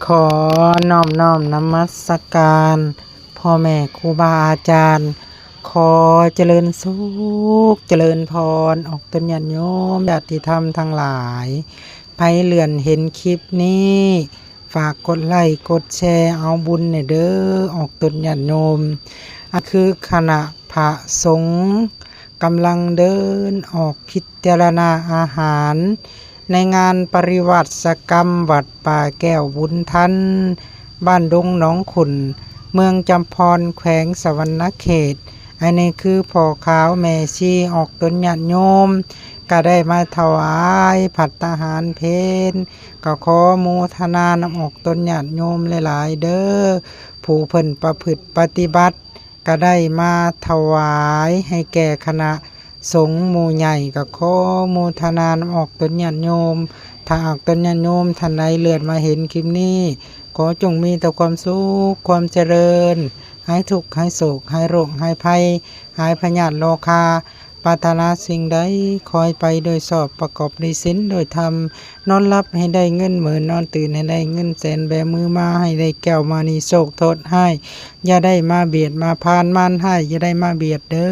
ຂໍນ້ອມນ້ອມນະມັດສະການພໍ່ແມ່ຄູບາອາຈານ, ຂໍຈະເລີນສຸກຈະເລີນພອນ ອອກຕົນຍາດໂຍມ ຍາດຕິທຳທັງຫຼາຍ. ໃຜເລື່ອນເຫັນຄລິບນີ້ ຝາກກົດໄລ້ກົດແຊເອົາບຸນແດ່ເດີ ອອກຕົນຍາດໂຍມ. ອັນຄືຄະນະພະສົງກຳລັງເດີນອອກພິຈາລະນາອາຫານ ໃນງານປະລິວາສະກຳວັດປ່າແກ້ວບຸນທັນ ບ້ານດົງໜອງຂຸ່ນ ເມືອງຈຳພອນ ແຂວງສະຫວັນນະເຂດ. ອັນນີ້ຄືພໍ່ຂາວແມ່ຊີ ອອກຕົນຍາດໂຍມ ກະໄດ້ມາຖວາຍພັດຕາຫານເພນ ກະຂໍໂມທະນານຳອອກຕົນຍາດໂຍມຫຼາຍໆເດີ. ຜູ້ເພິ່ນປະພຶດປະຕິບັດ ກະໄດ້ມາຖວາຍໃຫ້ແກ່ຄະນະສົງໝູ່ໃຫຍ່ ກະຂໍໂມທະນານຳອອກຕົນຍາດໂຍມ. ຖ້າອອກຕົນຍາດໂຍມທ່ານໃດເລື່ອນມາເຫັນຄລິບນີ້ ຂໍຈົ່ງມີແຕ່ຄວາມສຸກຄວາມຈະເລີນ, ຫາຍທຸກຫາຍໂສກ ຫາຍໂລກຫາຍໄພ ຫາຍພະຍາດໂລຄາ. ປາດຖະໜາສິ່ງໃດ ຂໍໃຫ້ໄປໂດຍຊອບ ປະກອບດ້ວຍສິນດ້ວຍທຳ. ນອນຫຼັບໃຫ້ໄດ້ເງິນໝື່ນ ນອນຕື່ນໃຫ້ໄດ້ເງິນແສນ ແບມືມາໃຫ້ໄດ້ແກ້ວມະນີໂຊກໂທດຮ້າຍ ຢ່າໄດ້ມາບຽດມາພານ ມານຮ້າຍຢ່າໄດ້ມາບຽດເດີ.